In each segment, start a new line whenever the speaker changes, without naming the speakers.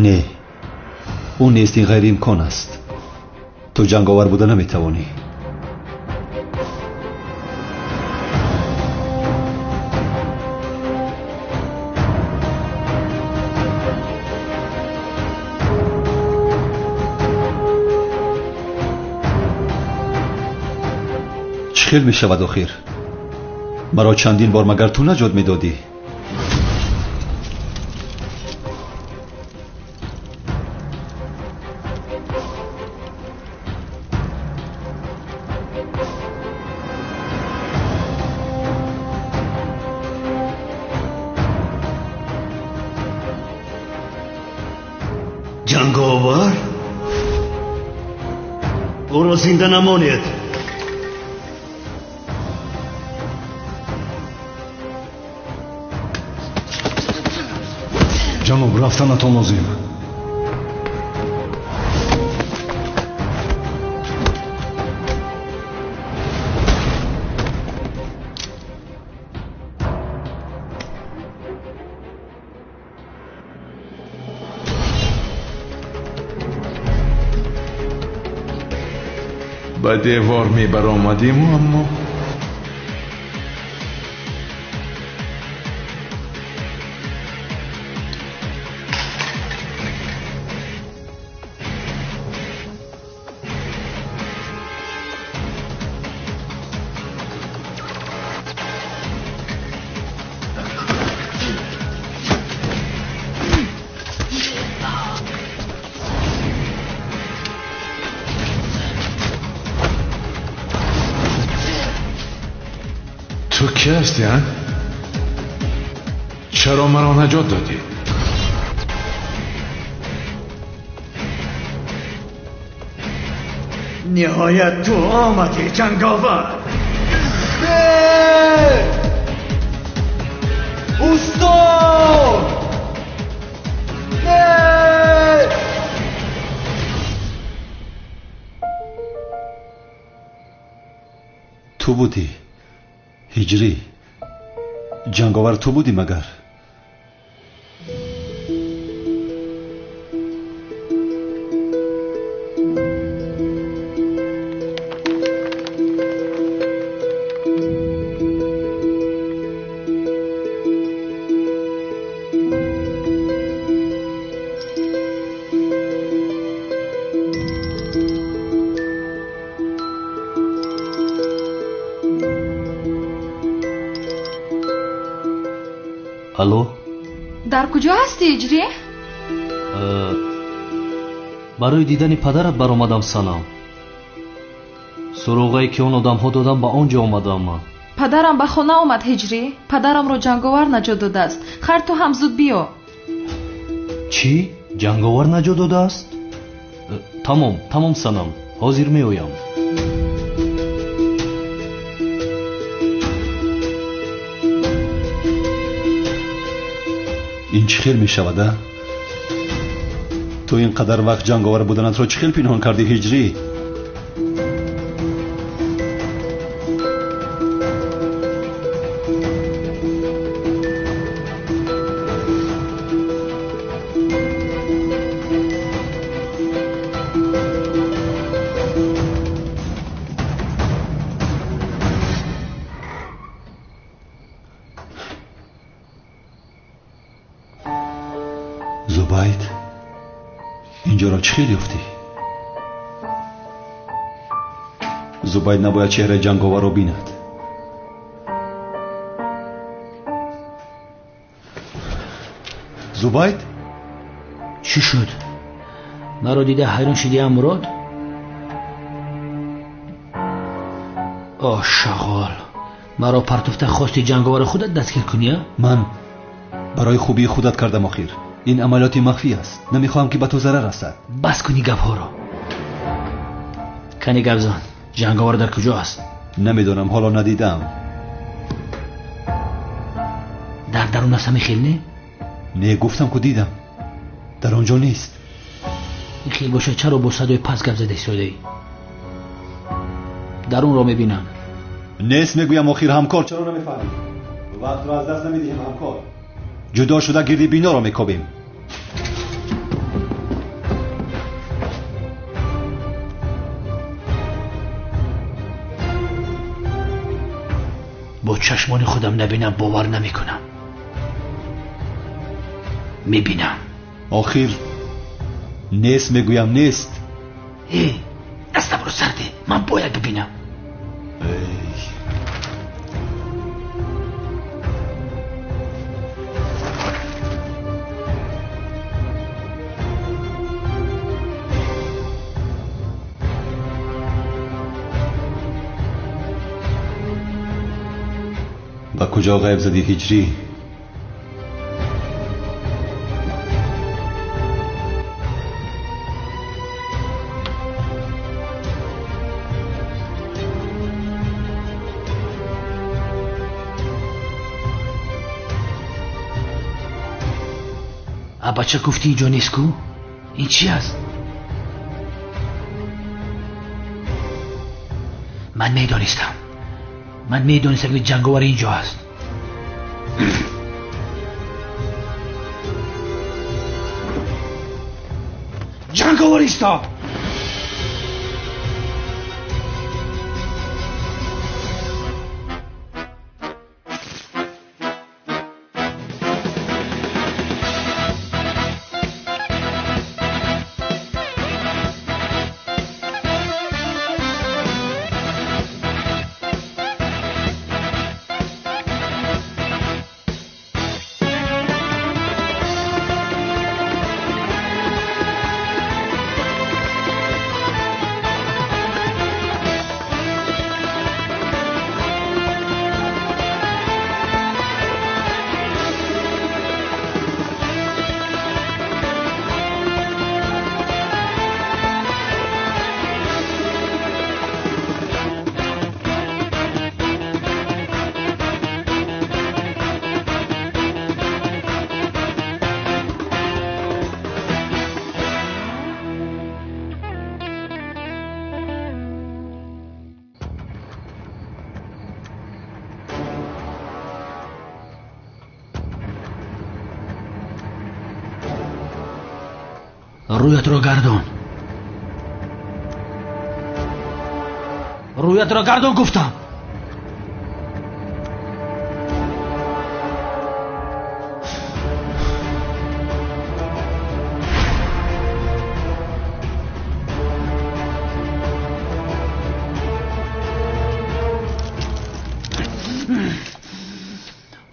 Не, ӯ нест, ин ғайриимкон аст. Ту ҷанговар буда наметавонӣ. Чӣ хел мешавад охир? Маро чандин бор магар ту наҷот медодӣ?
Ҷанговар? Ӯро зинда намонед.
Ҷаноб, рафтанатон лозим.
Ба девор мебаромадиму, аммо ту кӣ ҳастӣ, а? Чаро маро наҷот додӣ?
Ниҳоят ту омадӣ, ҷанговар.
Устод!
Ту будӣ, Ҳиҷрӣ. Ҷанговар ту будӣ магар?
Алло?
Дар куҷо ҳастӣ, Ҳиҷрӣ?
Барои дидани падарат баромадам, Санам. Суроғае ки он одамҳо додам, ба он ҷо омадам ман.
Падарам ба хона омад, Ҳиҷрӣ. Падарамро ҷанговар наҷот додааст. Хайр, ту ҳам зуд биё.
Чӣ? Ҷанговар наҷот додааст? Тамом, тамом, Санам, ҳозир меоям.
Ин чӣ хел мешавад, а? Ту ин қадар вақт ҷанговар буданатро чӣ хел пинҳон кардӣ, Ҳиҷрӣ? Зубайд, инҷоро чӣ хел ёфтӣ? Зубайд набояд чеҳраи ҷанговарро бинад. Зубайд?
Чӣ шуд? Маро дида ҳайрон шудиам, Мурод? О, шағол! Маро партофта хости ҷанговари худат дастгир кунӣ, а?
Ман барои хубии худат кардам охир. Ин амалиёти махфӣ аст. Намехоҳам ки ба ту зарар расад.
Бас кунӣ гапҳоро. Кани гапзан, ҷанговар дар куҷо аст?
Намедонам, ҳоло надидам.
Дар дарун аст ҳамин хел, не?
Не, гуфтам ку дидам. Дар он ҷо нест.
Ин хел бошад, чаро бо садои паст гап зада истодаӣ? Дарунро мебинам.
Нест мегӯям охир, ҳамкор. Чаро намефаҳмӣ? Вақтро аз даст намедиҳем, ҳамкор. Ҷудо шуда гирди биноро мекобем.
Бо чашмони худам набинам бовар намекунам. Мебинам.
Охир нест мегӯям, нест.
Э, дастамро сар деҳ, ман бояд бибинам.
Ба куҷо ғайб задӣ, Ҳиҷрӣ?
А бача гуфтӣ инҷо нест ку? Ин чи аст? Ман медонистам, ман медонистам, ки ҷанговар инҷо аст. Ҷанговар, исто! Рӯятро гардон, рӯятро гардон гуфтам.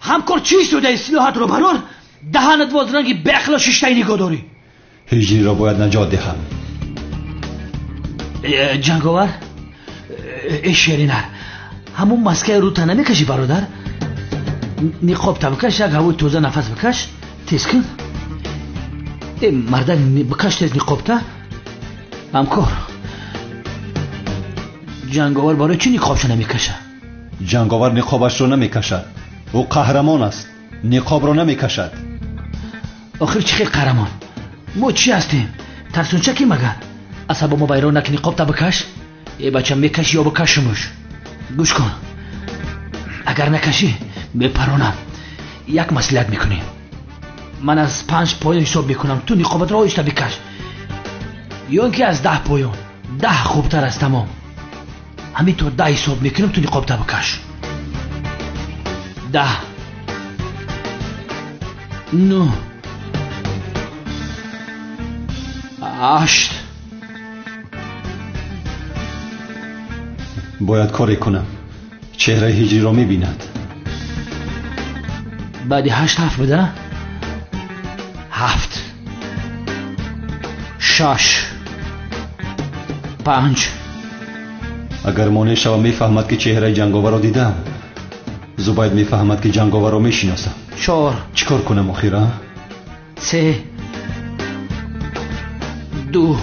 Ҳамкор, чӣ истодаи? Силоҳатро барор, даҳанат боз ранги беақло шиштаи нигоҳ дорӣ.
Ҳиҷриро бояд наҷот диҳам.
Ҷанговар, э шеринар, ҳамун маскаи рӯта намекашӣ, бародар? Ниқобта бикаш, як ҳавои тоза нафас бикаш, тез кун. Э мардак, бикаш тез ниқобта. Ҳамкор, ҷанговар барои чӣ ниқобша намекаша?
Ҷанговар ниқобашро намекашад. Ӯ қаҳрамон аст, ниқобро намекашад.
Охир чӣ хел қаҳрамон? Мо чӣ ҳастем? Тарсунчаки магар? Асабо мо вайрон накунӣ, ниқобта бикаш. Э бача, мекашӣ ё бикашумуш? Гӯш кун, агар накашӣ мепаронам. Як маслиҳат мекунем. Ман аз 5 поён ҳисоб мекунам, ту ниқобатро оҳиста бикаш, ё ин ки аз 10 поён. 10 хубтар аст. Тамом, ҳамин то 10 ҳисоб мекунам, ту ниқобта бикаш. 10, 9, 8.
Бояд коре кунам. Чеҳраи Ҳиҷриро мебинад.
Баъди 8 7 буда? 7, 6, 5.
Агар монеъ шавам, мефаҳмад, ки чеҳраи ҷанговарро дидам. Зубайд мефаҳмад, ки ҷанговарро мешиносам.
4.
Чӣ кор кунам охир, а?
3, 2.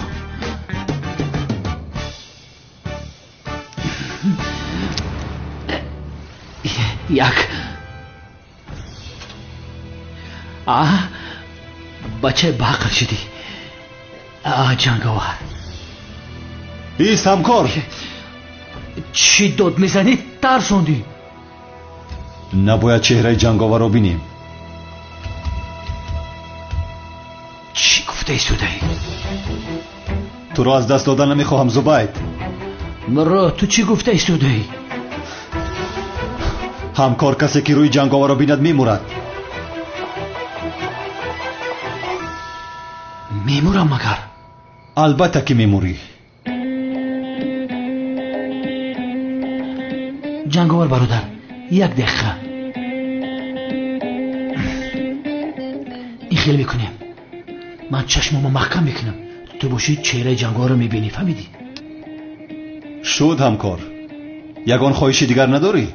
1. А бачаи баақл шудӣ. А ҷанговар,
Ист, ҳамкор!
Чӣ дод мезанӣ? Тарсондӣ.
Набояд чеҳраи ҷанговарро бинем.
Чӣ гуфта истодаӣ?
Туро аз даст додан намехоҳам, Зубайд.
Мурод, ту чӣ гуфта истодаӣ?
Ҳамкор, касе ки рӯи ҷанговарро бинад мемурад.
Мемурам магар?
Албатта ки мемурӣ.
Ҷанговар бародар, як дақиқа. Ин хел мекунем. Ман чашмамо маҳкам мекунам. Ту бошӣ чеҳраи ҷанговарро мебинӣ, фаҳмидӣ?
Шуд ҳамкор. Ягон хоҳиши дигар надорӣ?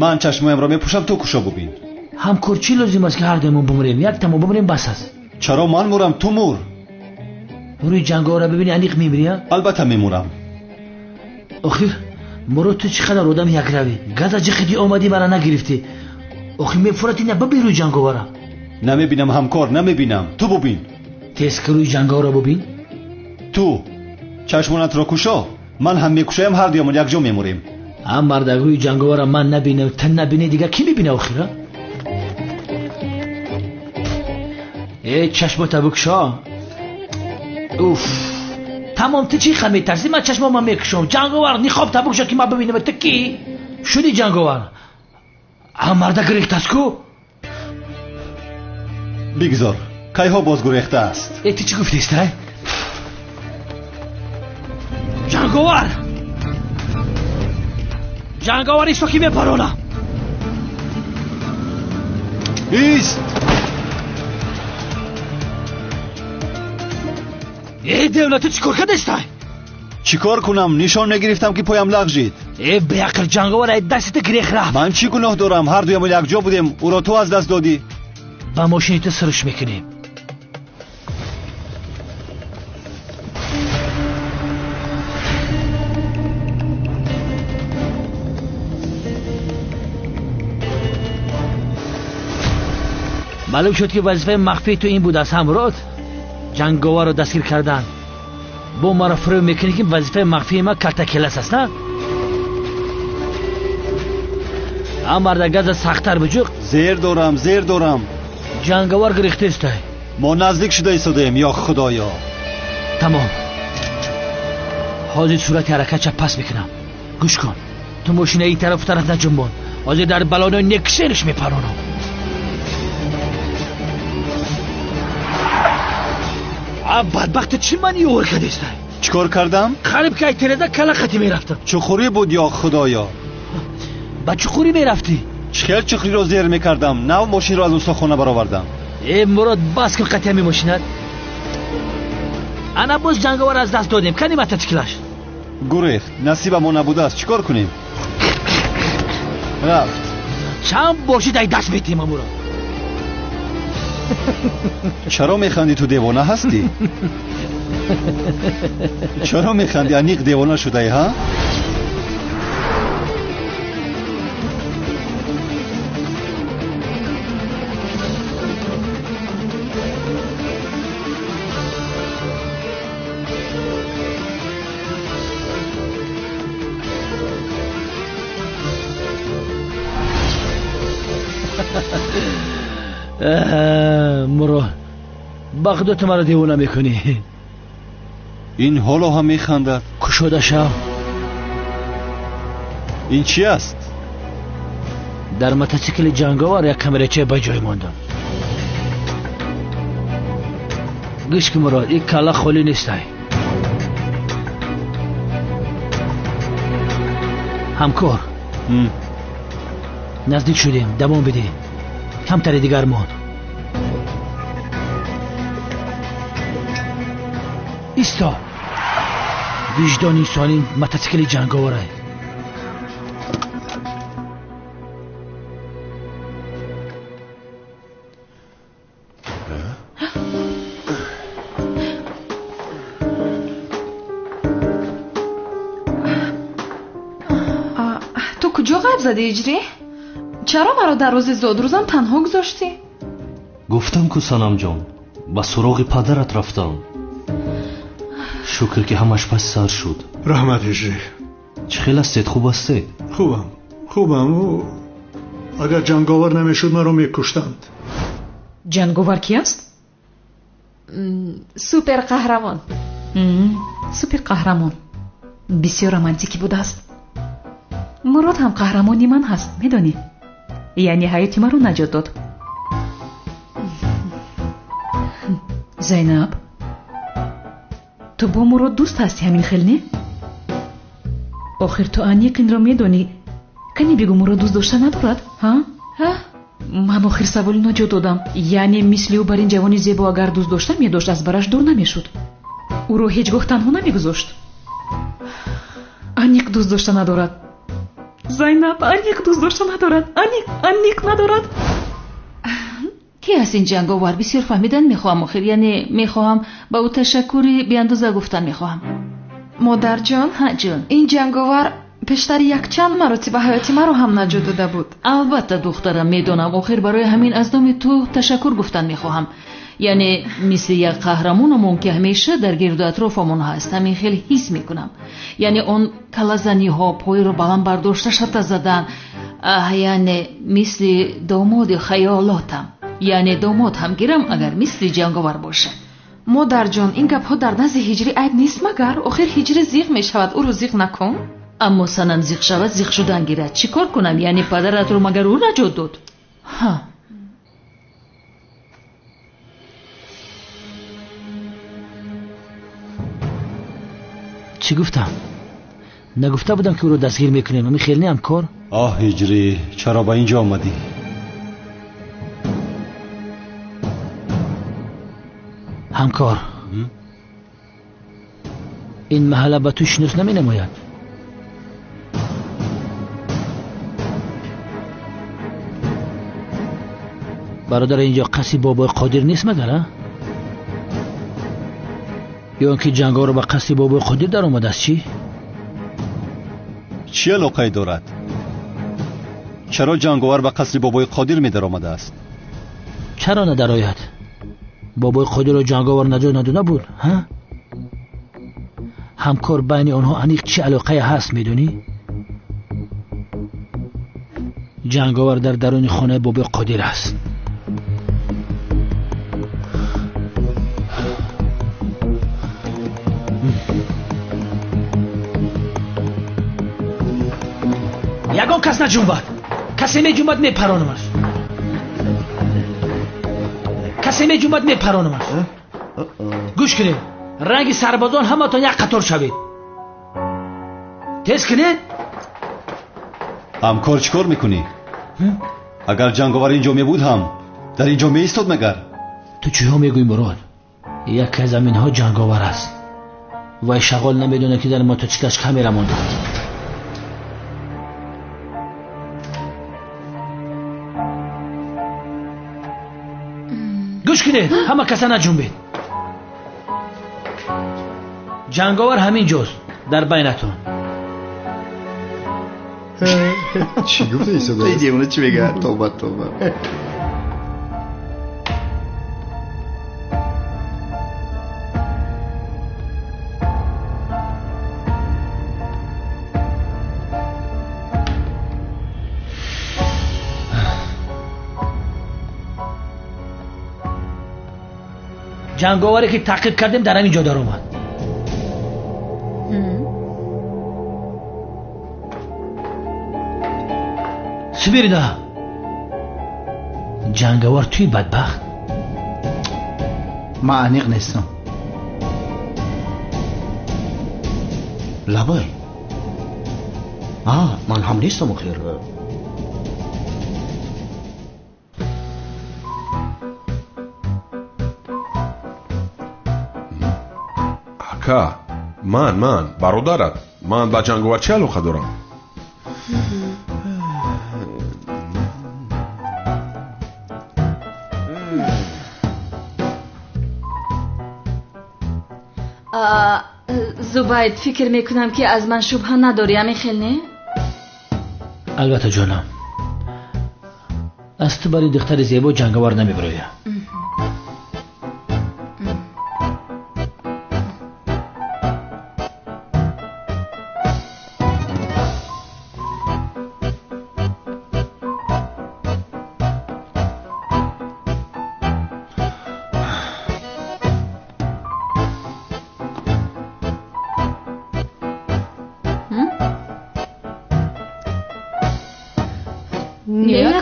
Ман чашмоямро мепӯшам, ту кушо бубин.
Ҳамкор, чӣ лозим аст ки ҳар дуямон бумрем? Яктамон бумрем бас аст.
Чаро ман мурам, ту мур?
Рӯи ҷанговарро бибинӣ, аниқ мемирӣ?
Албатта мемурам.
Охир мурод, ту чӣ қадар одами якравӣ. Газа ҷиқидӣ омадӣ, мара нагирифтӣ. Охир мефурати на бибин рӯи ҷанговара.
Намебинам ҳамкор, намебинам. Ту бубин.
Тез ки рӯи ҷанговарро бубин.
Ту чашмонатро кушо, ман ҳам мекушоям, ҳар дуямон якҷо мемурем.
Ам мардак, рӯи ҷанговарро ман набинам, ту набинӣ, дигар кӣ мебина охира? Э, чашмота бикушо. Уф, тамом, ту чӣ ха метарсӣ? Ман чашмома мекушом. Ҷанговар, ниқобта бикушо ки ман бибинам. Ту кӣ шудӣ ҷанговар? Ам мардак гирехтааст ку?
Бигзор, кайҳо боз гурехтааст.
Э, ту чӣ гуфтестай? Ҷанговар, ҷанговар, исто ки мепаронам.
Ист!
Э, девла, ту чӣ кор кардестай?
Чӣ кор кунам? Нишон мегирифтам ки поям лағжид.
Э, беақл ҷанговар, ай дасти ту гирех рафт.
Ман чӣ гуноҳ дорам? Ҳар дуямон якҷо будем, ӯро ту аз даст додӣ.
Ба мошини ту сирш мекунем. Маълум шуд ки вазифаи махфии ту ин буд аст, ҳамрод? Ҷанговарро дастгир кардан. Бо маро фиреб мекунӣ ки вазифаи махфии ман калтакелас аст, на? А марда, газа сахттар биҷуқ.
Зер дорам, зер дорам.
Ҷанговар гирехтестай.
Мо наздик шуда истодаем, ё худоё.
Тамом, ҳозир сурати ҳаракатша пас мекунам. Гӯш кун, ту мошина ин тарафу тараф наҷунбон. Ҳозир дар балонои нексериш мепаронам. А бадбахт, чӣ мани ёвар кардестай?
Чӣ кор кардам?
Қариб ки ай тереза кала қатӣ мерафтам.
Чуқурӣ буд, ё худоё.
Ба чуқурӣ мерафтӣ?
Чӣ хел чуқуриро зер мекардам? Нав мошинро аз устохона баровардам.
Э, Мурод, бас кун қатъи ҳамин мошинат. Ана боз ҷанговар аз даст додем. Кани мотоциклаш?
Гурехт, насибамо набудааст. Чӣ кор кунем? Рафт.
Чанд бошид ай даст метиҳем амуро.
Чаро механдӣ? Ту девона ҳастӣ? Чаро механдӣ? Аниқ девона шудаӣ, ҳа?
Муро, ба худо ту маро девона мекунӣ.
Ин ҳоло ҳам механдад.
Кушода шав.
Ин чӣ аст?
Дар мотосикли ҷанговар як камерача ба ҷой мондам. Гӯш ки Мурод, ин калла холӣ нестай. Ҳамкор, наздик шудем, давом бидеҳ. Камтаре дигар монд. Исто, виҷдони инсонӣ мотосикли ҷанговарай.
Ту куҷо ғайб задӣ, Ҳиҷрӣ? Чаро маро дар рӯзи зодрӯзам танҳо гузоштӣ?
Гуфтам ку санамҷон, ба суроғи падарат рафтам. Шукр ки ҳамаш пас сар шуд.
Раҳмат, Ҳиҷрӣ.
Чӣ хел ҳастед? Хуб ҳастед?
Хубам, хубам. Агар ҷанговар намешуд, маро мекуштанд.
Ҷанговар ки аст?
Суперқаҳрамон.
Суперқаҳрамон бисёр романтикӣ будааст. Мурод ҳам қаҳрамони ман ҳаст, медонӣ? Яъне ҳаёти маро наҷот дод. Зайнаб, ту бо Мурод дӯст ҳастӣ ҳамин хел, не? Охир ту аниқ инро медонӣ. Кани бигӯ, Мурод дӯст дошта надорад, ҳа?
Ҳа?
Ман охир саволи ноҷо додам. Яъне мисли ӯ бар ин ҷавони зебо агар дӯст дошта медошт, аз бараш дур намешуд. Ӯро ҳеҷ гоҳ танҳо намегузошт. Аниқ дӯст дошта надорад. Зайнаб, аниқ дӯст дошта надорад. Аниқ, аниқ надорад.
Ки аст ин ҷанговар? Бисёр фаҳмидан мехоҳам охир. Яъне мехоҳам ба ӯ ташаккури беандоза гуфтан мехоҳам.
Модарҷон,
ҳа ҷон,
ин ҷанговар пештар якчанд маротиба ҳаёти маро ҳам наҷот дода буд.
Албатта духтарам, медонам. Охир барои ҳамин аз номи ту ташаккур гуфтан мехоҳам. Яъне мисли як қаҳрамонамон ки ҳамеша дар гирду атрофамон ҳаст, ҳамин хел ҳис мекунам. Яъне он калазаниҳо, пойро баланд бардошта шата задан, яъне мисли домоди хаёлотам. Яъне домод ҳам гирам агар мисли ҷанговар бошад.
Модарҷон, ин гапҳо дар назди Ҳиҷрӣ айб нест магар? Охир Ҳиҷрӣ зиқ мешавад, ӯро зиқ накун.
Аммо санам зиқ шавад, зиқ шудан гирад. Чӣ кор кунам? Яъне падаратро магар ӯ наҷот дод? Ҳа.
Чӣ гуфтам? Нагуфта будам ки ӯро дастгир мекунем. Ами хел не ҳамкор?
Оҳ Ҳиҷрӣ, чаро ба ин ҷо омадӣ?
Ҳамкор, ин маҳалла ба ту шинос наменамояд. Бародар, инҷо қасри бобои Қодир нест магар, а? Ё он ки ҷанговар ба қасри бобои Қодир даромадааст, чӣ?
Чӣ алоқае дорад? Чаро ҷанговар ба қасри бобои Қодир медаромадааст?
Чаро надарояд? Бобои Қодирро ҷанговар наҷот надода буд, ҳа? Ҳамкор, байни онҳо аниқ чӣ алоқае ҳаст, медонӣ? Ҷанговар дар даруни хонаи бобои Қодир аст. Ягон кас наҷунбад. Касе меҷунбад, мепаронамаш. Касе меҷунбад, мепаронамаш. Гӯш кунед, ранги сарбозон ҳаматон як қатор шавед. Тез кунед.
Ҳамкор, чӣ кор мекунӣ? Агар ҷанговар инҷо мебуд ҳам дар инҷо меистод магар?
Ту чиҳо мегӯӣ, Мурод? Яке аз аминҳо ҷанговар аст. Вай шағол намедонад ки дар мотоциклаш камера монда. Гӯш кунед, ҳама каса наҷунбед. Ҷанговар ҳамин ҷост, дар байнатон.
Чӣ гуфта истода?
Эй девона, чӣ мегӯяд? Тавба, тавба.
Ҷанговаре ки таъқиб кардем дар ҳамин ҷо даромад. Смирна, ҷанговар туи бадбахт?
Ман аниқ нестам. Лабай, ман ҳам нестам охир.
Ака, ман бародарат, ман ба ҷанговар чӣ алоқа дорам?
Зубайд, фикр мекунам ки аз ман шубҳа надорӣ, ҳамин хел не?
Албатта ҷонам, аз ту барои духтари зебо ҷанговар намебароям.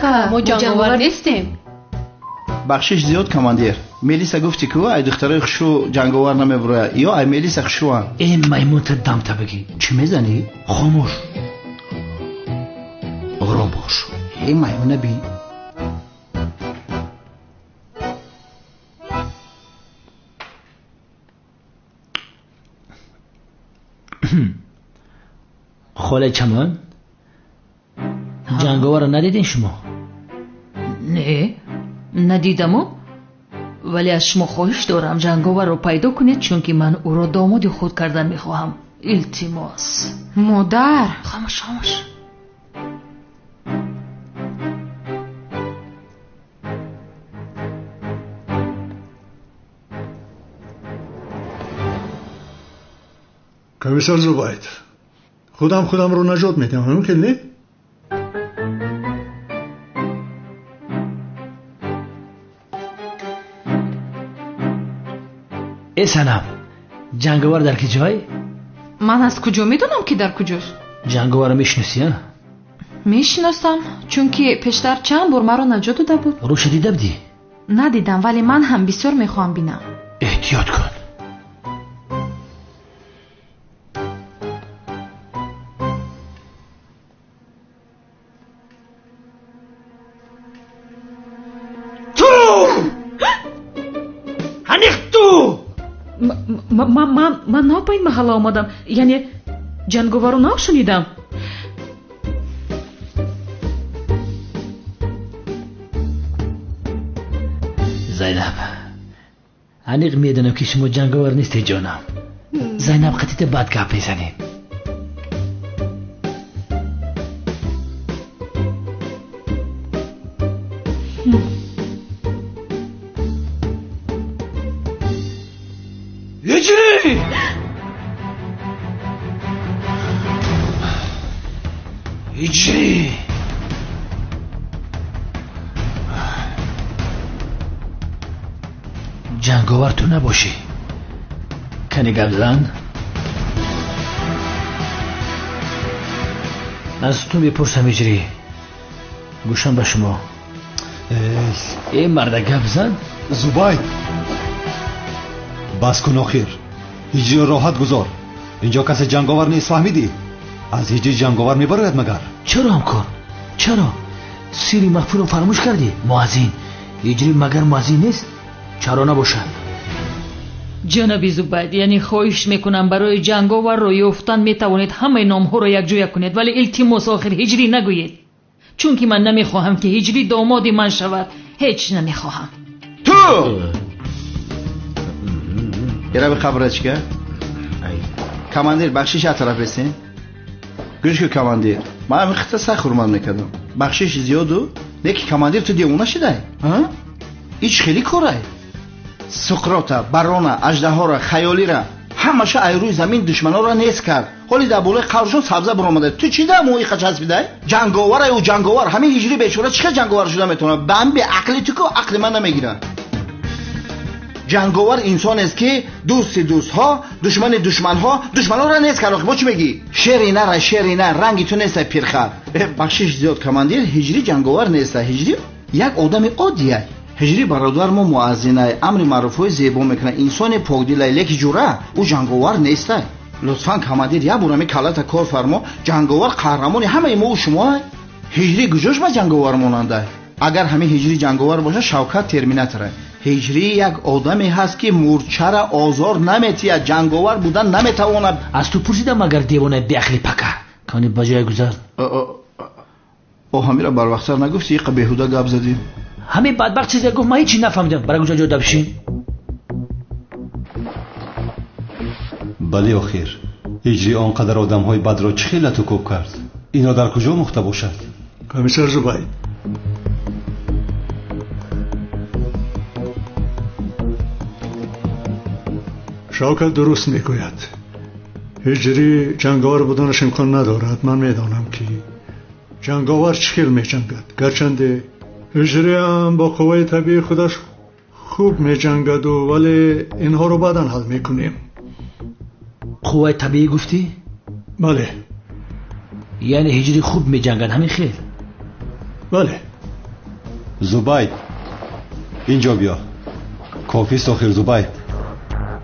Ака, мо ҷанговар нестем.
Бахшиш зиёд, командир. Мелиса гуфти ку ай духтарои хушрӯ ҷанговар намебурояд, ё ай Мелиса хушрӯанд.
Э маймунта дамта бигӣ. Чӣ мезанӣ? Хомӯш. Ором бош.
Э маймуна бин.
Холаи Чамон, ҷанговарро надидин шумо?
Не, надидаму, вале аз шумо хоҳиш дорам ҷанговарро пайдо кунед, чунки ман ӯро домоди худ кардан мехоҳам. Илтимос.
Модар!
Хомӯш, хомӯш.
Комиссар Зубайд, худам худамро наҷот медиҳам, ҳамин хел не?
Э Санам, ҷанговар дар ки ҷой?
Ман аз куҷо медонам, ки дар куҷост?
Ҷанговарро мешиносӣ, а?
Мешиносам, чунки пештар чанд бор маро наҷот дода буд.
Рӯша дида будӣ?
Надидам, вале ман ҳам бисёр мехоҳам бинам.
Эҳтиёт кун.
Ман нав ба ин маҳалла омадам, яъне ҷанговарро нав шунидам.
Зайнаб, аниқ медонам, ки шумо ҷанговар нестед, ҷонам. Зайнаб, қатита бад гап мезанем. Ҳиҷрӣ! Ҳиҷрӣ! Ҷанговар ту набошӣ. Кани гап зан. Аз ту мепурсам, Ҳиҷрӣ. Гӯшам ба шумо. Э марда, гап зан.
Зубайд, бас кун охир. Ҳиҷриро роҳат гузор. Инҷо касе ҷанговар нест, фаҳмидӣ? Аз ҳиҷри ҷанговар мебарояд магар?
Чаро, ҳамкор? Чаро? Сирри махфиро фаромӯш кардӣ? Муаззин. Ҳиҷрӣ магар муаззин нест? Чаро набошад?
Ҷаноби Зубайд, яъне хоҳиш мекунам, барои ҷанговарро ёфтан метавонед ҳамаи номҳоро якҷоя кунед, вале илтимос, охир ҳиҷрӣ нагӯед, чунки ман намехоҳам, ки ҳиҷрӣ домоди ман шавад. Ҳеҷ намехоҳам.
Ту! Ира қабрачка. Командир, бахшиш аз тараф ресин. Гӯш ку, командир. Ман ҳамин хита сахт ҳурмат мекардам. Бахшиш зиёду, леки командир ту девона шидай? Ич хеле корай. Суқрота, барона, аждаҳора, хаёлира ҳамаша ай рӯи замин душманонро нест кард. Ҳоли дар болои қабршон сабза баромада. Ту чӣ дар моиқа часпидай? Ҷанговарай ӯ, ҷанговар. Ҳамин ҳиҷри бечора чӣ хел ҷанговар шуда метавонад? Ба ҳамин беақли ту ку ақли ман намегирад. Ҷанговар инсонест, ки дӯсти дӯстҳо, душмани душманҳо, душманонро нест кард. Охи бо чӣ мегӣ? Шери нара, шери нар, ранги ту нестай, пирхар. Бахшиш зиёд, командир, ҳиҷрӣ ҷанговар нестай. Ҳиҷрӣ як одами оддияй. Ҳиҷрӣ бародар мо муаззинай, амри маъруфҳои зебо мекунад, инсони покдилай, леки ҷура ӯ ҷанговар нестай. Лутфан, командир, як бурами калата кор фармо. Ҷанговар қаҳрамони ҳамаи мо шумоай. Ҳиҷрӣ куҷош ба ҷанговар монандай? Агар ҳамин ҳиҷрӣ ҷанговар бошад, Шавкат терминаторай. Ҳиҷрӣ як одаме ҳаст, ки мурчара озор наметиҳад, ҷанговар будан наметавонад.
Аз ту пурсидам, агар девонаи беақли пака. Кани ба ҷое гузар.
О, ҳамира барвақттар нагуфти, иқа беҳуда гап задӣ.
Ҳамин бадбахт чизе гуфт, ман ҳечи нафаҳмидам. Бара куҷо ҷода бишин?
Бале, охир ҳиҷрӣ он қадар одамҳои бадро чӣ хел лату кӯб кард? Ино дар куҷо мухта бошад?
Комиссар Зубайд, Шавкат дуруст мегӯяд. Ҳиҷрӣ ҷанговар буданаш имкон надорад. Ман медонам, ки ҷанговар чӣ хел меҷангад. Гарчанде ҳиҷриам бо қувваи табиии худаш хуб меҷангаду, вале инҳоро баъдан ҳал мекунем.
Қувваи табиӣ гуфтӣ?
Бале.
Яъне ҳиҷрӣ хуб меҷангад, ҳамин хел?
Бале.
Зубайд, инҷо биё. Кофист охир, Зубайд.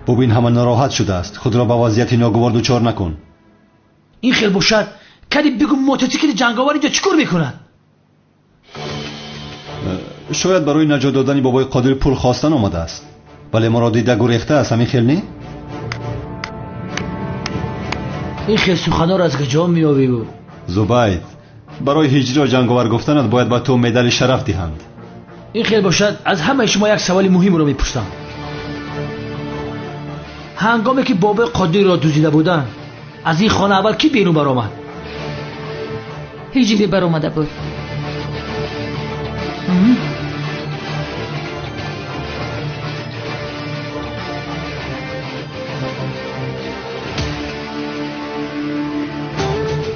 Бубин, ҳама нороҳат шудааст. Худро ба вазъияти ногувор дучор накун.
Ин хел бошад, кади бигӯ мотосикли ҷанговар инҷо чӣ кор мекунад?
Шояд барои наҷот додани бобои Қодир пул хостан омадааст, вале моро дида гурехтааст. Ҳамин хел не?
Ин хел суханҳоро аз куҷо меёбӣ?
Зубайд, барои ҳиҷриро ҷанговар гуфтанат бояд ба ту медали шараф диҳанд.
Ин хел бошад, аз ҳамаи шумо як саволи муҳимро мепурсам. Ҳангоме ки бобои Қодирро дуздида буданд, аз ин хона аввал кӣ берун баромад?
Ҳиҷрӣ баромада буд.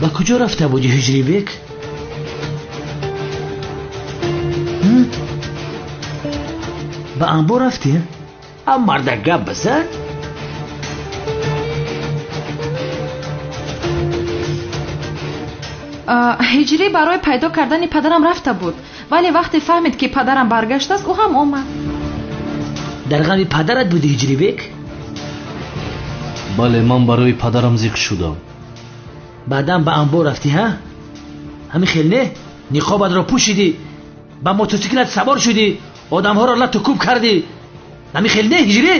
Ба куҷо рафта будӣ, Ҳиҷрибек? Ба анбор рафтӣ? А марда гап бизан.
Ҳиҷрӣ барои пайдо кардани падарам рафта буд, вале вақте фаҳмид, ки падарам баргаштааст, ӯ ҳам омад.
Дар ғами падарат будӣ, Ҳиҷрибек?
Бале, ман барои падарам зиқ шудам.
Баъдан ба анбор рафтӣ, ҳа? Ҳамин хел не? Ниқобатро пӯшидӣ, ба мотосиклат савор шудӣ, одамҳоро лату кӯб кардӣ. Ҳамин хел не, Ҳиҷрӣ?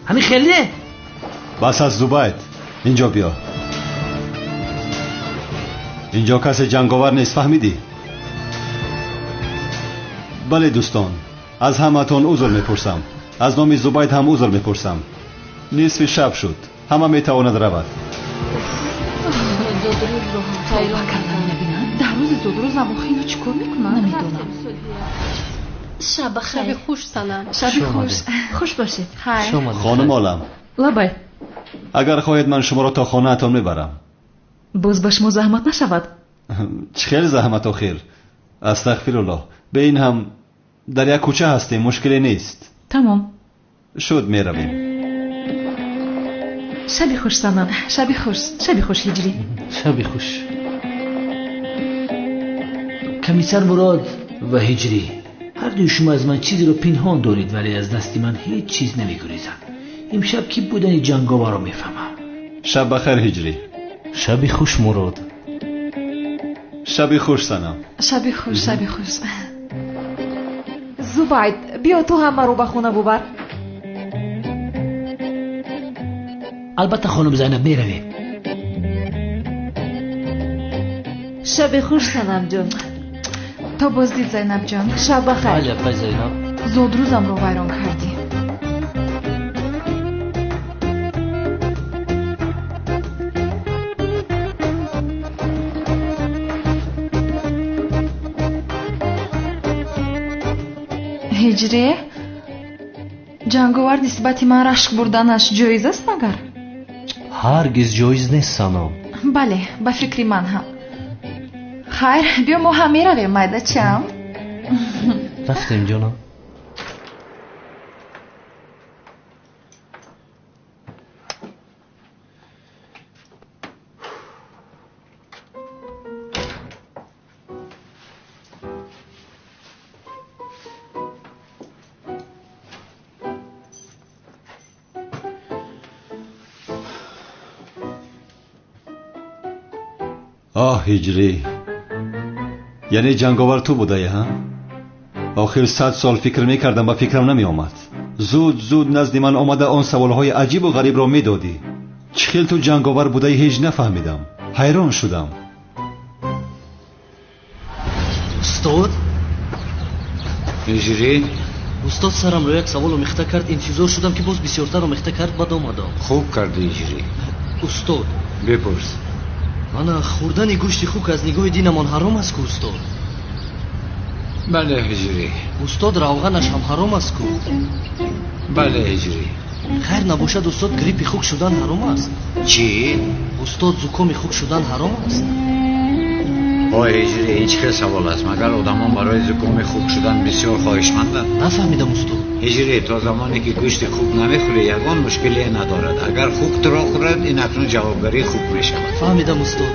Ҳамин хел не?
Бас аст, Зубайд, инҷо биё. Инҷо касе ҷанговар нест, фаҳмидӣ? Бале, дӯстон, аз ҳамаатон узр мепурсам. Аз номи Зубайд ҳам узр мепурсам. Нисфи шаб шуд, ҳама метавонад равад.
Дар рӯзи зодрӯзам охи ино чӣ кор мекунанд?
Намедонам.
Шаб бахайр.
Шаби хуш, Санам.
Шаби хуш.
Хуш бошед.
Хайр.
Хонум Олам.
Лабай.
Агар хоҳед, ман шуморо то хонаатон мебарам.
Боз ба шумо заҳмат нашавад?
Чӣ хел заҳмат охир? Астағфируллоҳ. Бе ин ҳам дар як кӯча ҳастем, мушкиле нест.
Тамом.
Шуд, меравем.
Шаби хуш, Санам.
Шаби хуш.
Шаби хуш, Ҳиҷрӣ.
Шаби хуш.
Комиссар Мурод ва Ҳиҷрӣ, ҳар дуи шумо аз ман чизеро пинҳон доред, вале аз дасти ман ҳеҷ чиз намегурезад. Имшаб кӣ будани ҷанговарро мефаҳмам.
Шаб бахайр, Ҳиҷрӣ.
Шаби хуш, Мурод.
Шаби хуш, Санам.
Шаби хуш, шаби хуш.
Зубайд, биё ту ҳам маро ба хона бубар.
Албатта, хонум Зайнаб, меравем.
Шаби хуш, Санамҷон.
То боздид, Зайнабҷон.
Шаб бахайр.
Бале, апай Зайнаб.
Зодрӯзамро вайрон кардӣ. Ҳиҷрӣ, ҷанговар нисбати ман рашк бурданаш ҷоиз аст магар?
Ҳаргиз ҷоиз нест, Санам.
Бале, ба фикри ман ҳам. Хайр, биё мо ҳам меравем, майдачам.
Рафтем, ҷонам.
Оҳ, Ҳиҷрӣ, яъне ҷанговар ту будаӣ, ҳа? Охир 100 сол фикр мекардам, ба фикрам намеомад. Зуд зуд назди ман омада он саволҳои аҷибу ғарибро медодӣ. Чӣ хел ту ҷанговар будаӣ, ҳеҷ нафаҳмидам. Ҳайрон шудам.
Устод?
Ҳиҷрӣ?
Устод, сарамро як савол омехта кард, интизор шудам, ки боз бисёртар омехта кард, баъд омадам.
Хуб кардӣ, Ҳиҷрӣ.
Устод.
Бипурс.
Ана хӯрдани гӯшти хук аз нигоҳи динамон ҳаром аст ку, устод?
Бале, Ҳиҷрӣ.
Устод, равғанаш ҳам ҳаром аст ку?
Бале, Ҳиҷрӣ.
Хайр набошад, устод, гриппи хук шудан ҳаром аст?
Чӣ?
Устод, зукоми хук шудан ҳаром аст?
Ой, Ҳиҷрӣ, ин чӣ хел савол аст? Магар одамон барои зукоми хук шудан бисёр хоҳишманданд?
Нафаҳмидам, устод.
Ҳиҷрӣ, то замоне ки гӯшти хук намехӯрӣ, ягон мушкилие надорад. Агар хук туро хӯрад, ин акнун ҷавобгарии хук мешавад.
Фаҳмидам, устод.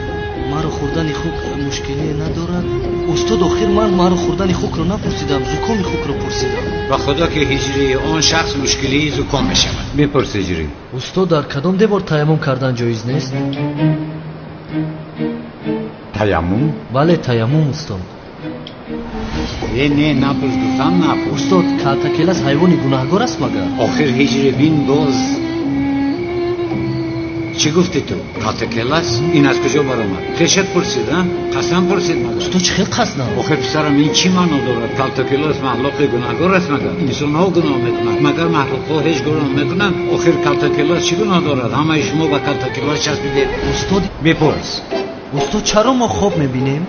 Маро хӯрдани хук мушкиле надорад? Устод, охир ман маро хӯрдани хукро напурсидам, зукоми хукро пурсидам.
Ба худо ки ҳиҷрӣ он шахс мушкилии зуком мешавад. Бипурс ҳиҷрӣ.
Устод, дар кадом девор таяммум кардан ҷоиз нест?
Таяммум?
Бале, таяммум, устод.
Э, не, напурс, гуфтам напурс.
Устод, калтакелас ҳайвони гунаҳгор аст магар?
Охир ҳиҷрӣ бин боз. Чӣ гуфтӣ ту? Калтакелас? Ин аз куҷо баромад? Хешат пурсид, а? Қасдан пурсид магар?
Устод, чӣ хел қасдан?
Охир писарам, ин чӣ маъно дорад? Калтакелас махлуқи гунаҳгор аст магар? Инсонҳо гуноҳ мекунанд, магар махлуқҳо ҳеҷ гуноҳ мекунанд? Охир калтакелас чӣ гуноҳ дорад? Ҳамаи шумо ба калтакелас часпидед.
Устод,
бипурс.
Устод, чаро мо хоб мебинем?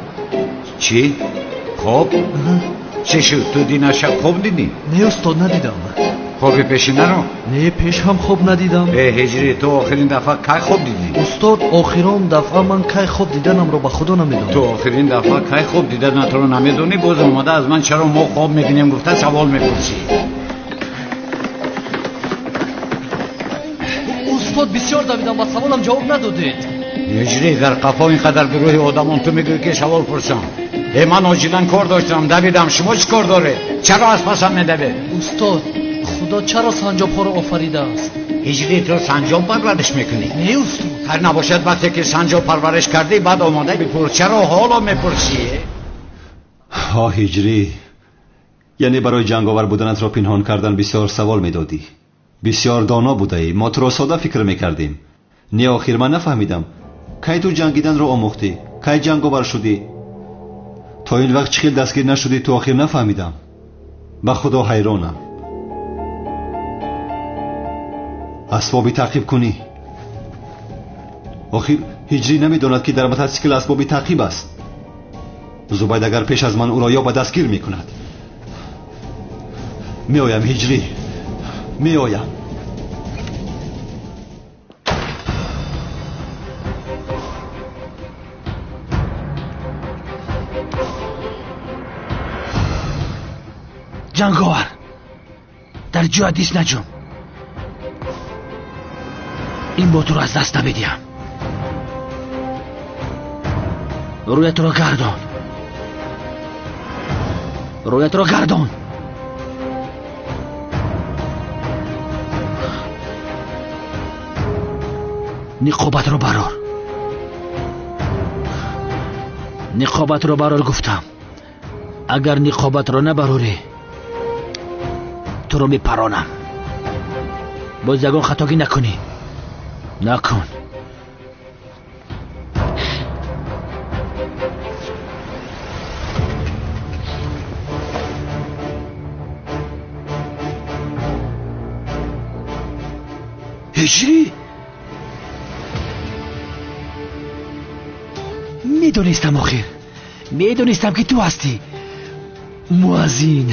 Чӣ? Хоб? Чӣ шуд? Ту дина шаб хоб дидӣ?
Не, устод, надидам.
Хоби пешинаро?
Не, пеш ҳам хоб надидам.
Э, ҳиҷрӣ, ту охирин дафъа кай хоб дидӣ?
Устод, охирон дафъа ман кай хоб диданамро ба худо намедонам.
Ту охирин дафъа кай хоб диданатро намедонӣ, боз омада аз ман чаро мо хоб мебинем гуфта савол мепурсӣ.
Устод, бисёр давидам, ба саволам ҷавоб надодед.
Ҳиҷрӣ, дар қафо ин қадар гурӯҳи одамон, ту мегӯӣ ки савол пурсам. Э, ман оҷилан кор доштам, давидам. Шумо чӣ кор доред? Чаро аз пасам медавед?
Устод, худо чаро санҷобҳоро офаридааст?
Ҳиҷрӣ, ту санҷоб парвариш мекунӣ?
Не, устод.
Ҳар набошад, вақте ки санҷоб парвариш кардӣ, баъд омода бипурс. Чаро ҳоло мепурсӣ?
Ҳо, ҳиҷрӣ, яъне барои ҷанговар буданатро пинҳон кардан бисёр савол медодӣ. Бисёр доно будаӣ. Мо туро сода фикр мекардем. Не, охир ман нафаҳмидам. Кай ту ҷангиданро омӯхтӣ? Кай ҷанговар шудӣ? То ин вақт чӣ хел дастгир нашудӣ, ту охир нафаҳмидам. Ба худо ҳайронам. Асбоби таъқиб кунӣ. Охир ҳиҷрӣ намедонад, ки дар мотосикл асбоби таъқиб аст. Зубайд агар пеш аз ман ӯро ёба дастгир мекунад. Меоям, ҳиҷрӣ, меоям.
Ҷанговар, дар ҷоя дис наҷум. Ин бо туро аз даст намедиҳам. Рӯятро гардон. Рӯятро гардон. Ниқобатро барор. Ниқобатро барор гуфтам. Агар ниқобатро набарорӣ, туро мепаронам. Боз ягон хатогӣ накунӣ. Накун. Ҳиҷрӣ? Медонистам, охир. Медонистам, ки ту ҳастӣ. Муаззин.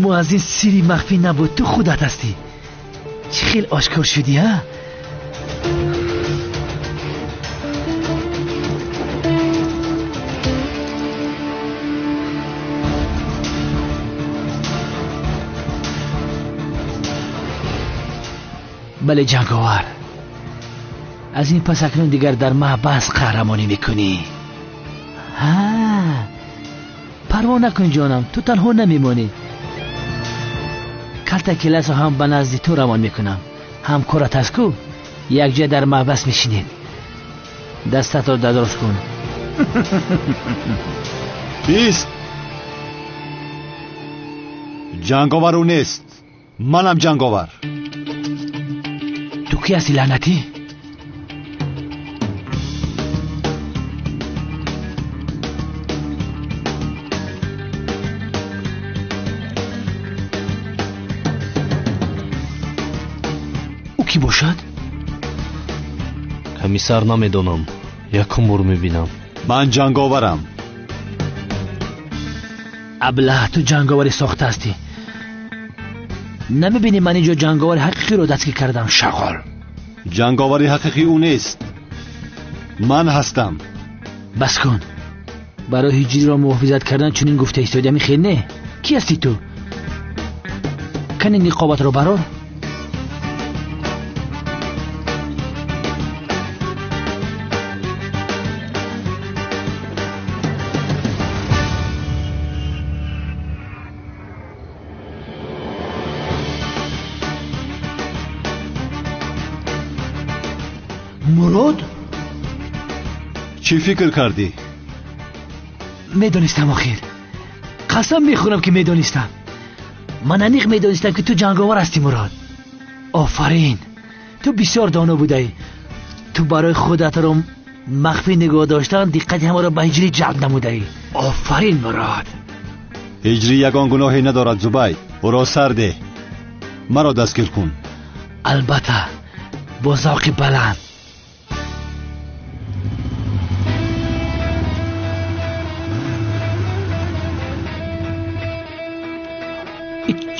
Муаззин сири махфӣ набуд, ту худат ҳастӣ. Чӣ хел ошкор шудӣ, а? Бале, ҷанговар. Аз ин пас акнун дигар дар маҳбас қаҳрамонӣ мекунӣ. Ҳа, парво накун ҷонам, ту танҳо намемонӣ. Калтакеласро ҳам ба назди ту равон мекунам. Ҳамкорат аст ку, якҷоя дар маҳбас мешинед. Дастатро дадроз кун.
Бист! Ҷанговар ӯ нест. Манам ҷанговар.
Ту кӣ ҳастӣ, лаънатӣ? Ӯ кӣ бошад?
Комиссар, намедонам. Якум бор мебинам.
Ман ҷанговарам.
Аблаҳ, ту ҷанговари сохта ҳастӣ. Намебинӣ ман инҷо ҷанговари ҳақиқиро дастгир кардам, шағол.
Ҷанговари ҳақиқӣ ӯ нест. Ман ҳастам.
Бас кун. Барои ҳиҷриро муҳофизат кардан чунин гуфта истоди, ами хел не? Кӣ ҳастӣ ту? Кани ниқобатро барор. Мурод?
Чӣ фикр кардӣ?
Медонистам охир. Қасам мехӯрам ки медонистам. Ман аниқ медонистам ки ту ҷанговар ҳастӣ Мурод. Офарин. Ту бисёр доно будаӣ. Ту барои худатро махфӣ нигоҳ доштан диққати ҳамаро ба Ҳиҷрӣ ҷалб намудаӣ. Офарин Мурод.
Ҳиҷрӣ ягон гуноҳе надорад Зубайд. Ӯро сар деҳ. Маро дастгир кун.
Албатта, бо завқи баланд.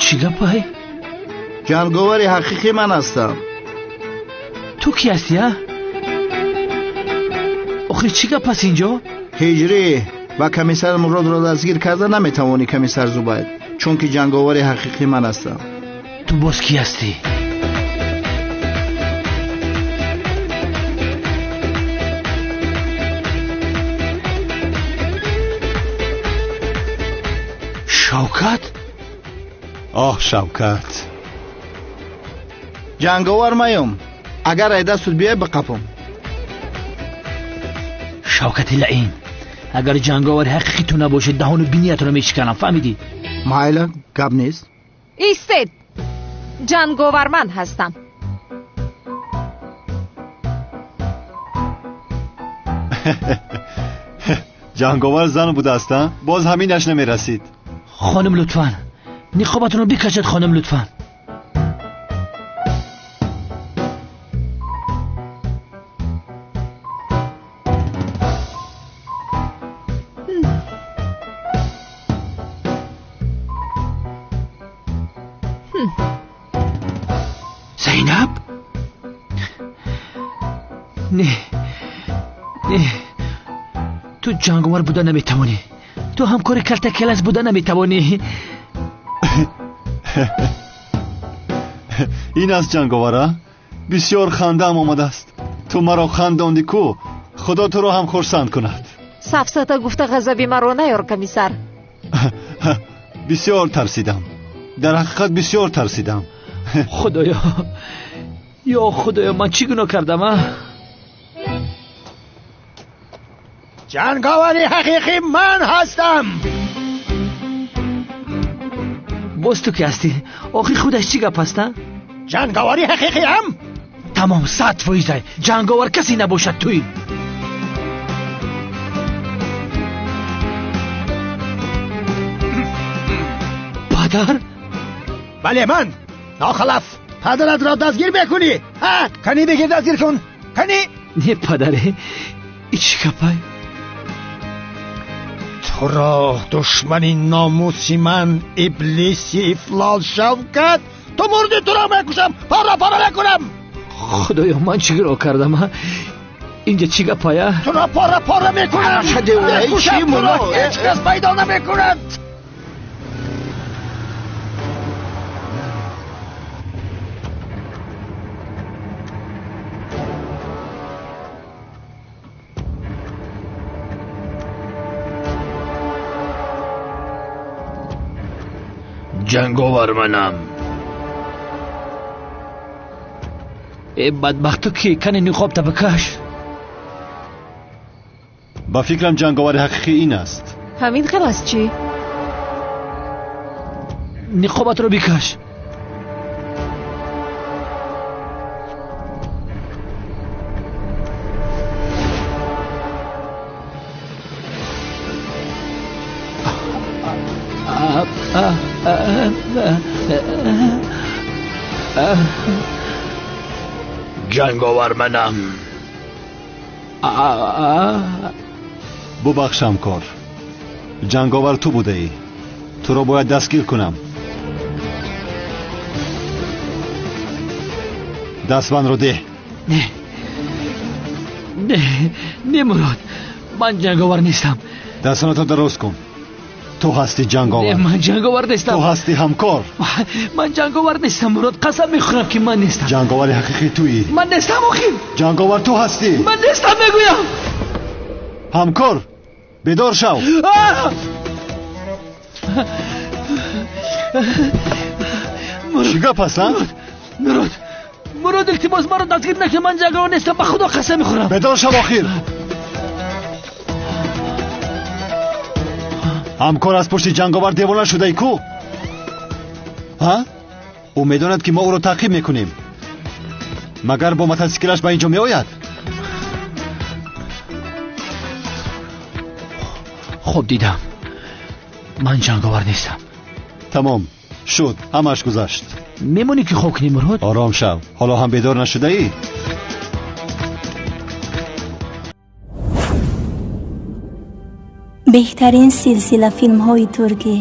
Чӣ гапай?
Ҷанговари ҳақиқӣ ман ҳастам.
Ту кӣ ҳастӣ, а? Охир чӣ гап аст инҷо?
Ҳиҷрӣ ва комиссар Муродро дастгир карда наметавонӣ комиссар Зубайд, чунки ҷанговари ҳақиқӣ ман ҳастам.
Ту боз кӣ ҳастӣ? Шавкат?
Оҳ Шавкат.
Ҷанговар маём. Агар ай дастут биёй биқапам.
Шавкати лаин, агар ҷанговари ҳақиқӣ ту набошӣ, даҳону биниятро мешиканам, фаҳмидӣ?
Майла, гап нест.
Истед, ҷанговар ман ҳастам.
Ҷанговар зан будааст, а? Боз ҳаминаш намерасид.
Хоним лутфан, ниқобатонро бикашед, хоним лутфан. Зайнаб? Не, не, ту ҷанговар буда наметавонӣ. Ту ҳамкори калтакелас буда наметавонӣ.
Ин аст ҷанговар, а? Бисёр хандаам омадааст. Ту маро хандондӣ ку, Худо туро ҳам хурсанд кунад.
Сафсата гуфта ғазаби маро наёр, комиссар.
Бисёр тарсидам. Дар ҳақиқат бисёр тарсидам.
Худоё, ё Худоё, ман чӣ гуноҳ кардам, а?
Ҷанговари ҳақиқӣ ман ҳастам.
Боз ту ки ҳастӣ? Охир худаш чӣ гап аст, а?
Ҷанговари ҳақиқиам?
Тамом, 100%. Ҷанговар касе набошад, туӣ. Падар?
Бале, ман. Нохалаф, падаратро дастгир мекунӣ? Ҳа, кани бигир, дастгир кун. Кани?
Не, падаре, и чӣ гапай?
Туро душмани номуси ман, иблиси ифлос Шавкат, ту мурдӣ, туро мекушам, пора пора мекунам. Худоё,
ман чӣ гуноҳ кардам, а? Инҷа чӣ гапая?
Туро пора пора мекунам. Мекушам туро, ҳеҷ кас пайдо намекунад.
Ҷанговар манам. Э бадбахт, ту ки? Кани ниқобта бикаш.
Ба фикрам ҷанговари ҳақиқӣ ин аст.
Ҳамин хел аст чӣ?
Ниқобатро бикаш.
Ҷанговар манам.
Бубахш ҳамкор, ҷанговар ту будаӣ. Туро бояд дастгир кунам. Дастбандро деҳ.
Не, не, не Мурод, ман ҷанговар нестам.
Дастонатро дароз кун. Ту ҳастӣ ҷанговар.
Не, ман ҷанговар нестам.
Ту ҳастӣ ҳамкор.
Ман ҷанговар нестам Мурод, қасам мехӯрам ки ман нестам.
Ҷанговари ҳақиқӣ туӣ.
Ман нестам охир.
Ҷанговар ту ҳастӣ.
Ман нестам мегӯям.
Ҳамкор, бедор шав. Чӣ гап аст, а?
Мурод, Мурод, илтимос, маро дастгир накун, ман ҷанговар нестам, ба Худо қасам мехӯрам.
Бедор шав охир. Ҳамкор аз пушти ҷанговар девона шудаи ку? Ҳа? Ӯ медонад, ки мо ӯро таъқиб мекунем. Магар бо мотосиклаш ба ин ҷо меояд?
Хоб дидам. Ман ҷанговар нестам.
Тамом шуд, ҳамаш гузашт.
Мемонӣ ки хоб кунӣ, Мурод?
Ором шав, ҳоло ҳам бедор нашудаӣ?
Беҳтарин силсила филмҳои туркӣ.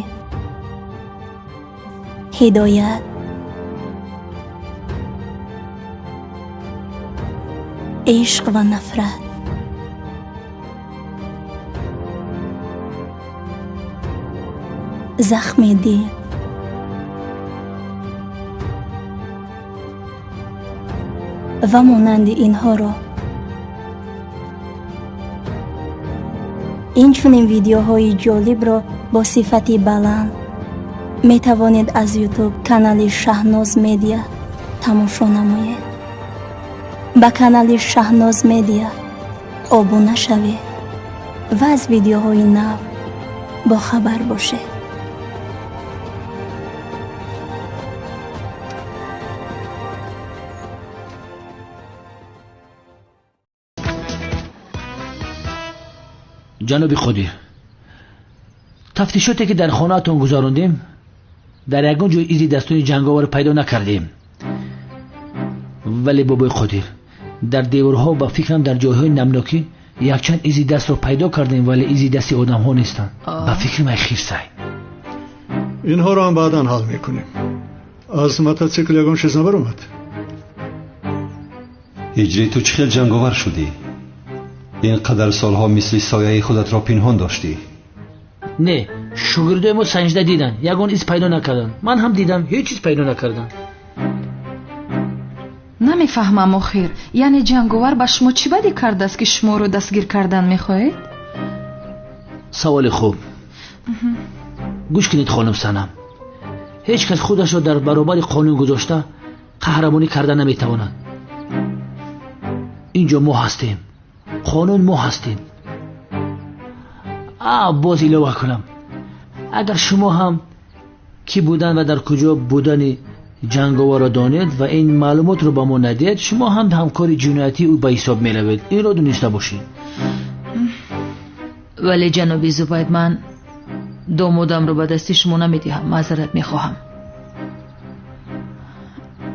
Ҳидоят, ишқ ва нафрат, захми дил, ва монанди инҳоро. Инчунин видеоҳои ҷолибро бо сифати баланд метавонед аз Ютуб канали Шаҳноз Медиа тамошо намоед. Ба канали Шаҳноз Медиа обуна шавед ва аз видеоҳои нав бохабар бошед.
Ҷаноби Қодир, тафтишоте ки дар хонаатон гузарондем, дар ягон ҷой изи дастони ҷанговарро пайдо накардем. Вале бобои Қодир, дар деворҳо ба фикрам дар ҷойҳои намнокӣ якчанд изи дастро пайдо кардем, вале изи дасти одамҳо нестанд. Ба фикри ман хирсай.
Инҳоро ҳам баъдан ҳал мекунем. Аз мотосикл ягон чиз набаромад?
Ҳиҷрӣ, ту чӣ хел ҷанговар шудӣ? Ин қадар солҳо мисли сояи худатро пинҳон доштӣ.
Не, шогирдои мо санҷида диданд, ягон из пайдо накарданд. Ман ҳам дидам, ҳеҷ чиз пайдо накардам.
Намефаҳмам охир, яъне ҷанговар ба шумо чӣ бадӣ кардааст, ки шуморо дастгир кардан мехоҳед?
Саволи хуб. Гӯш кунед, хонум Санам, ҳеҷ кас худашро дар баробари қонун гузошта қаҳрамонӣ карда наметавонад. Инҷо мо ҳастем, қонун мо ҳастем. Боз илова кунам, агар шумо ҳам кӣ будан ва дар куҷо будани ҷанговарро донед ва ин маълумотро ба мо надиҳед, шумо ҳам ҳамкори ҷиноятии ӯ ба ҳисоб меравед. Инро дониста бошед.
Вале ҷаноби Зубайд, ман домодамро ба дасти шумо намедиҳам, маъзарат мехоҳам.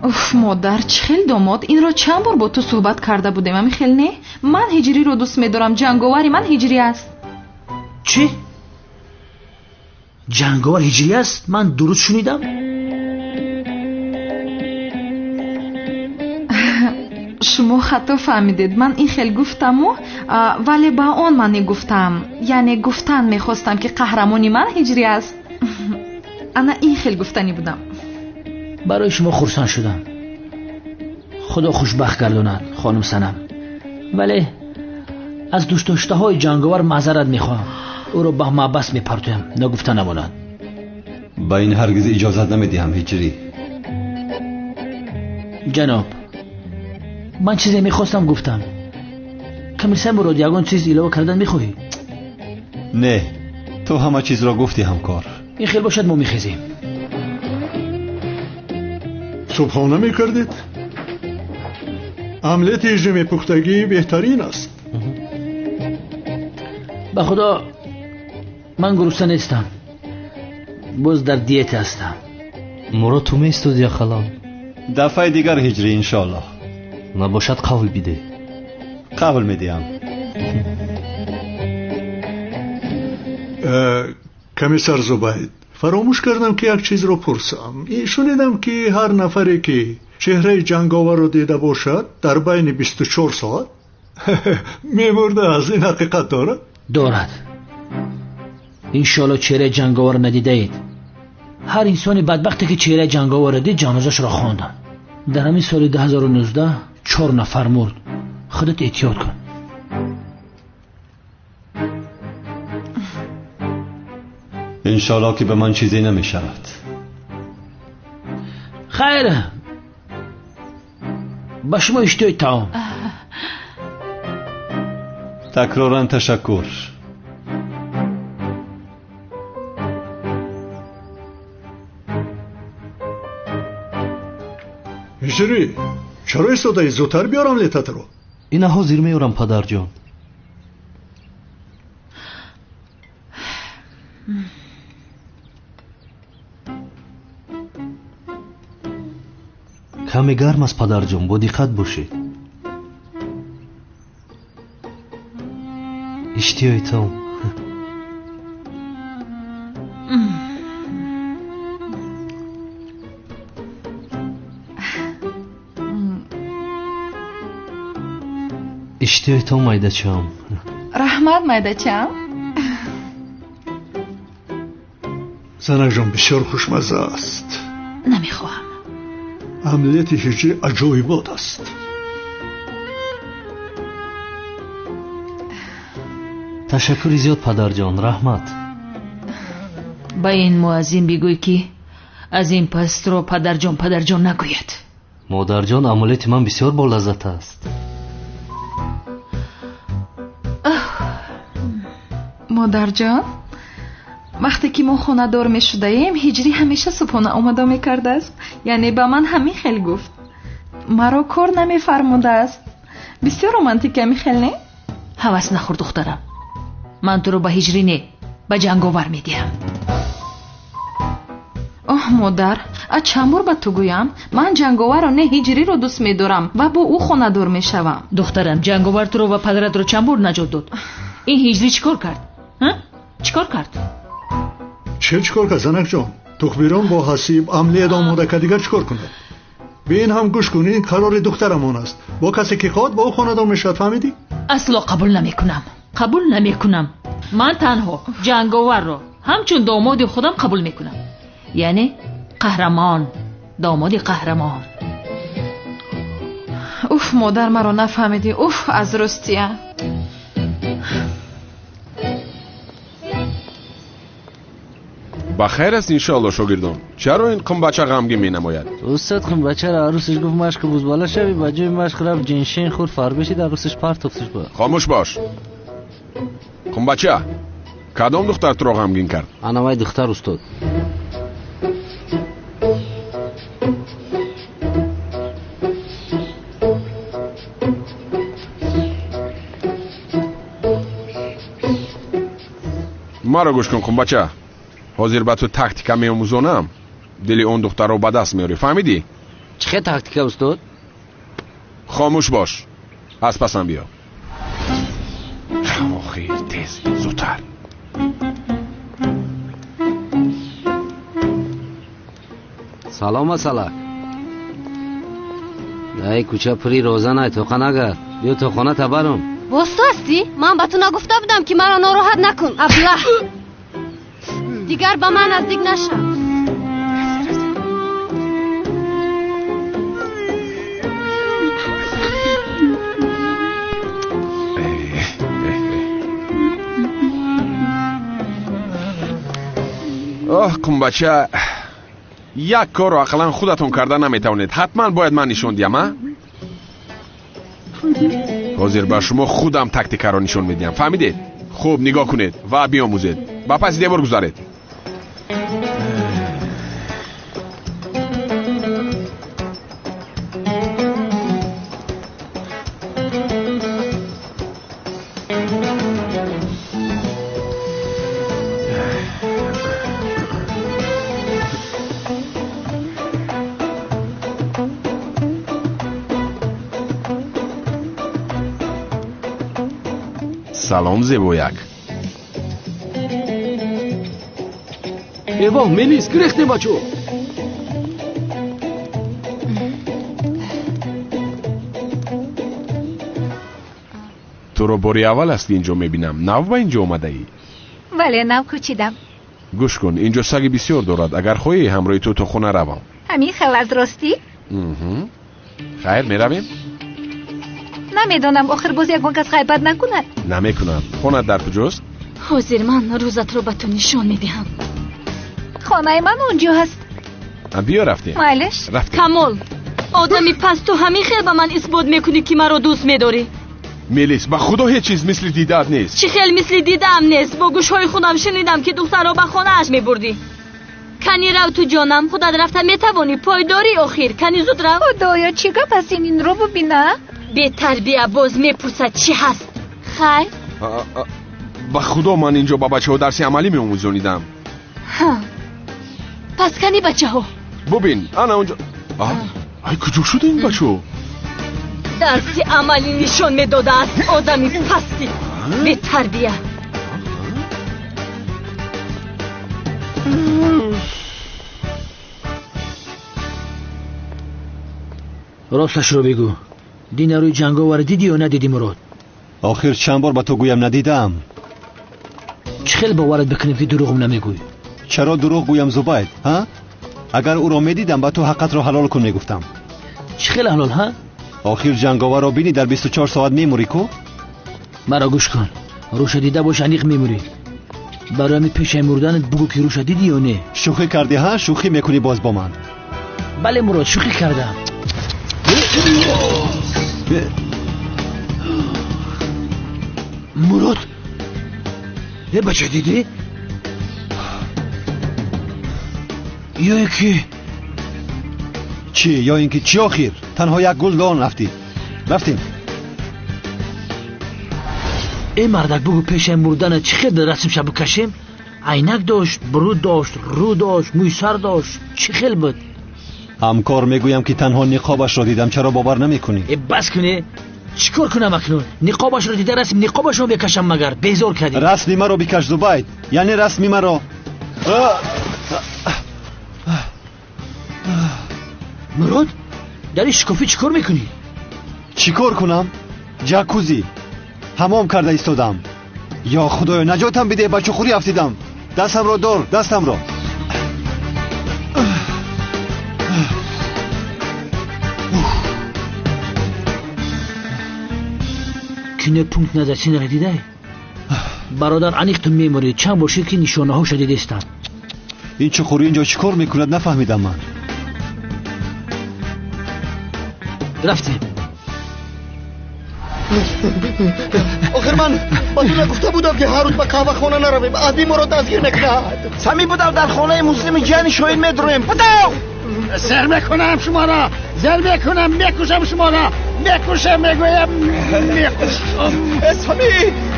Уф, модар, чӣ хел домод? Инро чанд бор бо ту суҳбат карда будем, ами хел не? Ман ҳиҷриро дӯст медорам, ҷанговари ман ҳиҷрӣ аст.
Чӣ? Ҷанговар ҳиҷрӣ аст? Ман дуруст шунидам?
Шумо хато фаҳмидед. Ман ин хел гуфтаму, вале ба он маъне гуфтам. Яъне гуфтан мехостам, ки қаҳрамони ман ҳиҷрӣ аст. Ана ин хел гуфтанӣ будам.
Барои шумо хурсанд шудам. Худо хушбахт гардонад, хонум Санам. Вале аз дӯстдоштаҳои ҷанговар маъзарат мехоҳам. Ӯро ба маҳбас мепартоям, нагуфта намонад.
Ба ин ҳаргиз иҷозат намедиҳам, ҳиҷрӣ.
Ҷаноб, ман чизе мехостам гуфтам. Комиссар Мурод, ягон чиз илова кардан мехоҳӣ?
Не, ту ҳама чизро гуфтӣ, ҳамкор.
Ин хел бошад, мо мехезем.
Субҳона мекардед? Омлети ҳиҷрӣ мепухтагӣ беҳтарин аст.
Ба Худо, ман гурусна нестам, боз дар диета ҳастам.
Мурод, ту меистоди яхалам?
Дафъаи дигар, ҳиҷрӣ, иншоаллоҳ.
Набошад, қавл бидеҳ.
Қавл медиҳам.
Комиссар Зубайд, фаромӯш кардам, ки як чизро пурсам. Шунидам, ки ҳар нафаре ки чеҳраи ҷанговарро дида бошад, дар байни 24 соат мемурдааст. Ин ҳақиқат дорад?
Дорад. Иншоалло чеҳраи ҷанговарро надидаед. Ҳар инсони бадбахте ки чеҳраи ҷанговарро дид, ҷанозашро хонданд. Дар ҳамин соли 2019 4 нафар мурд. Худат эҳтиёт кун.
Иншоалло ки ба ман чизе намешавад.
Хайр, Ба шумо иштиҳои таом.
Такроран ташаккур.
Ҳиҷрӣ, чаро истодаӣ? Зудтар биёр омлетатро.
Ина ҳозир меорам, падарҷон. Каме гарм аст, падарҷон, бо диққат бошед. Иштиҳои таом. Иштиҳои таом, майдачаам.
Раҳмат, майдачаам.
Занакҷон, бисёр хушмазза аст.
Намехоҳам.
Омлети ҳиҷрӣ аҷоибот аст.
Ташаккури зиёд, падарҷон, раҳмат.
Ба ин муаззин бигӯй, ки аз ин пас туро падарҷон падарҷон нагӯяд.
Модарҷон, омлети ман бисёр болаззат аст.
Модарҷон, вақте ки мо хонадор мешудаем, ҳиҷрӣ ҳамеша субҳона омода мекардааст. Яъне ба ман ҳамин хел гуфт. Маро кор намефармудааст. Бисёр романтик ҳамин хел, не?
Ҳавас нахӯр, духтарам. Ман туро ба ҳиҷрӣ не, ба ҷанговар медиҳам.
Оҳ, модар, аз чанд бор ба ту гӯям? Ман ҷанговарро не, ҳиҷриро дӯст медорам ва бо ӯ хонадор мешавам.
Духтарам, ҷанговар туро ва падаратро чанд бор наҷот дод. Ин ҳиҷрӣ чӣ кор кард? Чӣ кор кард?
Чӣ чӣ кор кард, занакҷон? Тухбирон бо ҳасиб омлет омода кард, дигар чӣ кор кунад? Ба ин ҳам гӯш кун, ин қарори духтарамон аст. Бо касе ки хоҳад, бо ӯ хонадор мешавад, фаҳмидӣ?
Асло қабул намекунам. Қабул намекунам. Ман танҳо ҷанговарро ҳамчун домоди худам қабул мекунам. Яъне қаҳрамон, домоди қаҳрамон.
Уф, модар, маро нафаҳмидӣ. Уф, аз ростия.
Ба хайр аст, иншоалло, шогирдон. Чаро ин қумбача ғамгин менамояд?
Устод, қумбачаро арӯсаш гуфт машқи бузбала шавӣ, ба ҷои машқ рафт ҷиншин хӯрд, фарбешид, арӯсаш партофтиш ба.
Хомӯш бош. Қумбача, кадом духтар туро ғамгин кард?
Ана вай духтар, устод.
Маро гӯш кун, қумбача. Ҳозир ба ту тактика меомӯзонам. Дили он духтарро ба даст меорӣ, фаҳмидӣ?
Чӣ хел тактика, устод?
Хомӯш бош. Аз пасам биё. Охир, тез, зудтар.
Салом, асалак. Дай кӯча пури розанай, тоқа нагард. Биё то хона табарум.
Боз ту ҳастӣ? Ман ба ту нагуфта будам, ки маро нороҳат накун, аблаҳ. Дигар ба ман наздик нашав.
Оҳ, қумбача, як корро ақаллан худатон карда наметавонед. Ҳатман бояд ман нишон диҳам, а? Ҳозир ба шумо худам тактикаро нишон медиҳам, фаҳмидед? Хуб нигоҳ кунед ва биомӯзед. Ба паси девор гузаред. Салом, зебояк.
Эво, мелис, гирехтем, бачо.
Туро бори аввал аст инҷо мебинам. Нав ба инҷо омадаӣ?
Бале, нав кӯчидам.
Гӯш кун, инҷо саги бисёр дорад. Агар хоҳӣ, ҳамроҳи ту то хона равам.
Ҳамин хел аз ростӣ?
Хайр, меравем?
Намедонам, охир боз ягон кас ғайбат накунад.
Намекунад. Хона дар куҷост?
Ҳозир ман рӯзатро ба ту нишон медиҳам.
Хонаи ман онҷо ҳаст.
Биё, рафтем.
Майлаш.
Рафтем.
Камол,
Одами пас ту ҳамин хел ба ман исбот мекунӣ ки маро дӯст медорӣ.
Мелис, ба худо ҳеҷ чиз мисли дидаат нест.
Чӣ хел мисли дидаам нест? Бо гӯшҳои худам шунидам ки духтарро ба хонааш мебурдӣ. Кани рав ту ҷонам, худат рафта метавонӣ, пойдорӣ охир. Кани зуд рав.
Худоё, чӣ гап аст ин? Инро бубина.
Бетарбия боз мепурсад чӣ ҳаст. Хайр,
ба худо ман инҷо ба бачаҳо дарси амалӣ меомӯзонидам.
Пас кани бачаҳо.
Бубин, ана онҷо. Ай, куҷо шуда ин бачаҳо?
Дарси амалӣ нишон медодааст одами пасти бетарбия.
Росташро бигӯ, дина рӯи ҷанговар дидӣ ё надидӣ, Мурод?
Охир чанд бор ба ту гӯям, надидаам.
Чӣ хел боварат бикунем ки дурӯғ намегӯӣ?
Чаро дурӯғ гӯям, Зубайд? Ҳа, агар ӯро медидам, ба ту ҳаққатро ҳалол кун мегуфтам.
Чӣ хел ҳалол, ҳа?
Охир ҷанговарро бинӣ, дар 24 соат мемурӣ ку?
Маро гӯш кун, рӯша дида бош, аниқ мемурӣ. Барои ҳамин пешаи мурданат бугӯ ки рӯша дидӣ ё не.
Шӯхӣ кардӣ, ҳа? Шӯхӣ мекунӣ боз бо ман?
Бале, Мурод, шӯхӣ кардам. Мурод, е бача, дидӣ ё ин ки
чӣ? Ё ин ки чӣ? Охир танҳо як гул дон афтид. Рафтем.
Э мардак, бугӯ пешаи мурданат чӣ хел расмша бикашем? Айнак дошт, буруд дошт, рӯ дошт, мӯи сар дошт, чӣ хел буд?
Ҳамкор, мегӯям ки танҳо ниқобашро дидам, чаро бовар намекунӣ?
Э бас кунӣ, чӣ кор кунам акнун? Ниқобашро дида расм ниқобашро бикашам магар? Безор кардӣ.
Расми маро бикаш, Зубайд, яъне расми маро.
Мурод, дар ин шикофӣ чӣ кор мекунӣ?
Чӣ кор кунам? Ҷакузи ҳамом карда истодам. Ё худоё, наҷотам бидеҳ, ба чуқурӣ афтидам. Дастамро дор, дастамро.
Кино пункт назарсинро дидай? Бародар, аниқ ту мемурӣ. Чанд бошед ки нишонаҳоша дидистам.
Ин чуқурӣ инҷо чӣ кор мекунад, нафаҳмидам ман.
Рафтем.
Охир ман ба ту нагуфта будам ки ҳар рӯз ба қаҳвахона наравем, аби моро дастгир мекунад.
Сами будав, дар хонаи муслими ҷияни шоҳин медроем. Будав!
Зер мекунам шуморо, зер мекунам, мекушам шуморо, мекушам, мегӯям, мекушам.
Сами,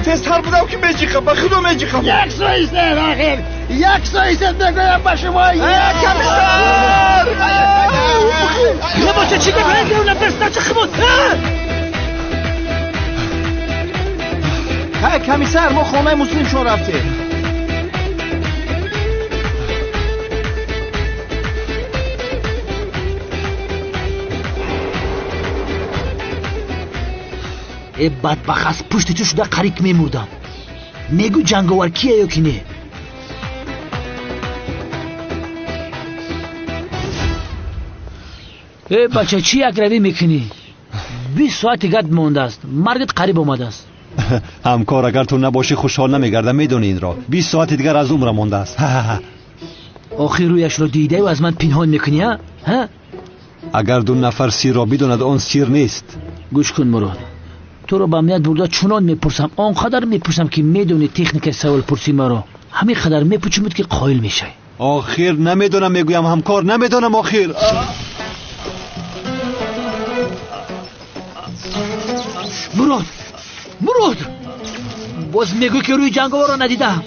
тезтар будав ки меҷиқам, ба худо меҷиқам.
Як соистед, охир, як соистед, мегӯям ба шумо.
Комиссар!
Набошад, чӣ гап? Нафас
Ҳай, комиссар, мо хонаи муслимшон рафтем.
Э бадбахт, аз пушти ту шуда қариб мемурдам. Мегӯ ҷанговар кия ё ки не? Э бача, чӣ якравӣ мекунӣ? 20 соати гад мондааст, маргат қариб омадааст.
Ҳамкор, агар ту набошӣ хушҳол намегардам, медонӣ инро. 20 соати дигар аз умрам мондааст.
Охир рӯяшро дидаю аз ман пинҳон мекунӣ, ҳа?
Агар ду нафар сирро бидонад, он сир нест.
Гӯш кун, Мурод, туро ба амният бурда чунон мепурсам, он қадар мепурсам ки медонӣ техникаи саволпурсии маро. Ҳамин қадар мепучумуд ки қоил мешавӣ.
Охир намедонам, мегӯям ҳамкор, намедонам охир.
Мурод, Мурод, боз мегӯй ки рӯи ҷанговарро надидаам.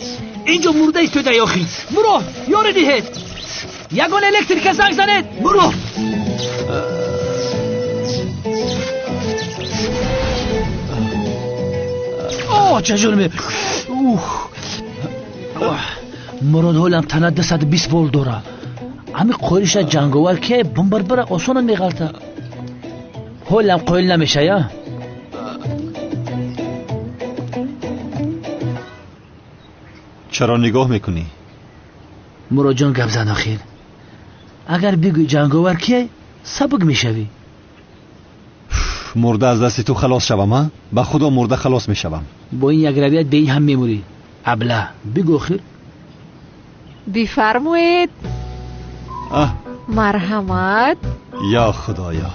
Инҷо мурда истодаи охир. Мурод, ёре диҳед, ягон электрика занг занед. Мурод! О, чашонме. Ух. Мурод, ҳолам тана 220 вол дора. Ҳамин қоилиша ҷанговар ки бомбарбара осона меғалта. Ҳолам қоил намешая?
Чаро нигоҳ мекунӣ?
Муродҷон, гап зан охир. Агар бигӯй ҷанговар кие, сабук мешавӣ.
Мурда аз дасти ту халос шавам, а? Ба худо мурда халос мешавам.
Бо ин якравият бе ин ҳам мемурӣ. Абла, бигӯ охир.
Бифармоед.
Марҳамат.
Ё Худоё.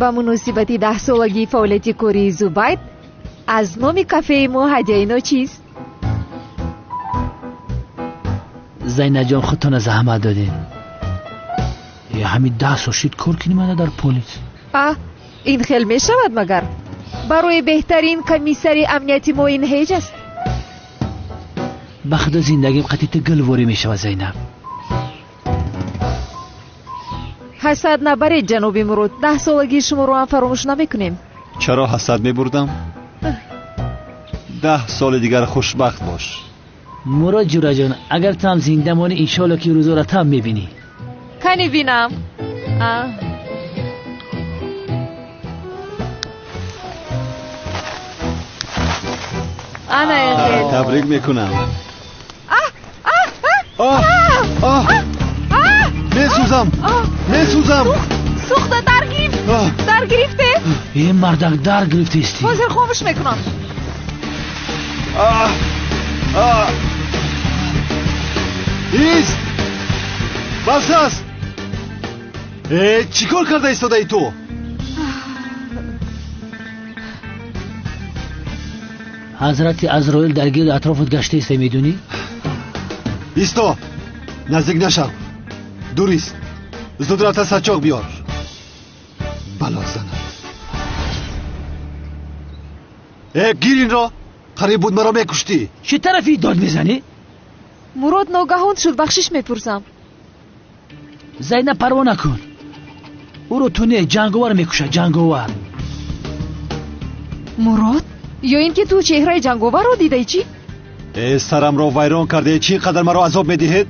Ба муносибати 10-солагии фаъолияти кории Зубайд аз номи кафеи мо ҳадияи ночиз.
Зайнаҷон, худтона заҳмат додед. Ҳамин 10 сол шид кор кунӣ мана дар полис.
А, ин хел мешавад магар? Барои беҳтарин комиссари амнияти мо ин ҳеҷ аст.
Ба худо зиндагим қатъи ту гулворӣ мешавад, Зайнаб.
Ҳасад набаред, ҷаноби Мурод. 10-солагии шуморо ҳам фаромӯш намекунем.
Чаро ҳасад мебурдам? 10 соли дигар хушбахт бош.
Мурод ҷураҷон, агар ту ҳам зинда монӣ, иншоалло ки рӯзоро ту ҳам мебинӣ.
Кани бинам. Ана эхел.
Табрик мекунам. Месӯзам, месӯзам.
Сӯхта дар гирифт, дар гирифте.
Э, мардак, дар гирифтаисти.
Ҳозир хомӯш мекунам.
Ист, бас аст. Э, чӣ кор карда истодаи ту?
Ҳазрати Азроил дар гирду атрофат гаштаиста, медонӣ?
Исто, наздик нашав. Дур ист. Зуд рафта сачоқ биёр. Бало занад. Э, гир инро. Қариб буд маро мекуштӣ.
Чӣ тарафи дод мезанӣ?
Мурод ногаҳон шуд, бахшиш мепурсам.
Зайнаб, парво накун. Ӯро ту не, ҷанговар мекушад, ҷанговар.
Мурод, ё ин ки ту чеҳраи ҷанговарро дидаи чӣ?
Э, сарамро вайрон кардаe, чӣ қадар маро азоб медиҳед?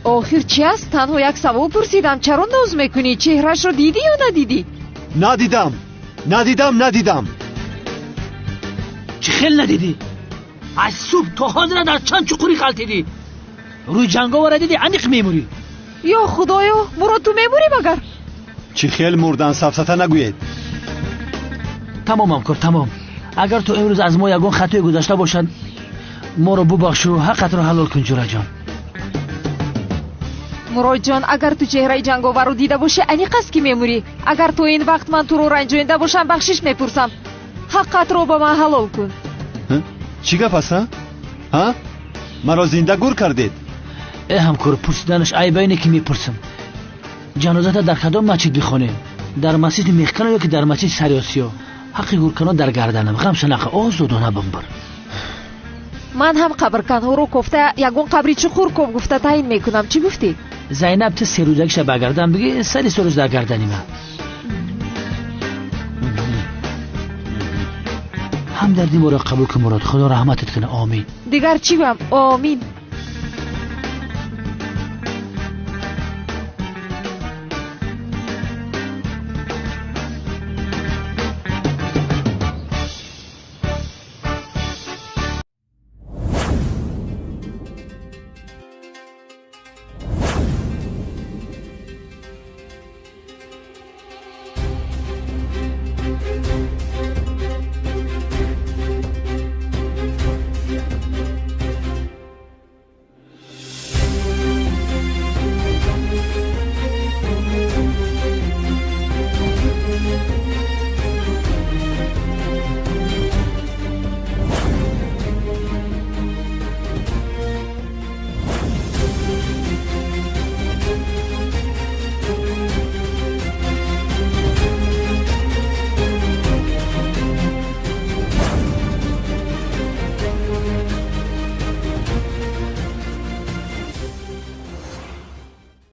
Охир чи аст? Танҳо як савол пурсидам. Чаро ноз мекунӣ? Чеҳрашро дидӣ ё надидӣ?
Надидам, надидам, надидам.
Чӣ хел надидӣ? Аз субҳ то ҳозира дар чанд чуқурӣ ғалтидӣ. Рӯи ҷанговара дидӣ, аниқ мемурӣ.
Ё Худоё, Мурод, ту мемурӣ магар?
Чӣ хел мурдан, сафсата нагӯед.
Тамом, ҳамкор, тамом. Агар ту имрӯз аз мо ягон хатое гузашта бошад, моро бубахшу, ҳаққатро ҳалол кун, ҷураҷон.
Муродҷон, агар ту чеҳраи ҷанговарро дида бошӣ, аниқ аст ки мемурӣ. Агар то ин вақт ман туро ранҷонида бошам, бахшиш мепурсам. Ҳаққатро ба ман ҳалол кун.
Чӣ гап аст, ҳа? Маро зинда гур кардед?
Э, ҳамкор, пурсиданаш айбайне ки мепурсам. Ҷанозата дар кадом масҷид бихонем? Дар масҷиди Мехкано ё ки дар масҷиди Сариосиё? Ҳаққи гурканон дар гарданам. Ғамша нақа, озодона бимбир.
Ман ҳам қабрканҳоро кофта ягон қабри чуқур ков гуфта таъин мекунам. Чӣ гуфтӣ?
Зайнаб, ту серӯзагиша ба гардан бигӣ, сари сорӯз дар гардани ман. Ҳамдарди моро қабул кун, Мурод. Худо раҳматат кунад. Омин.
Дигар чӣ гӯям? Омин.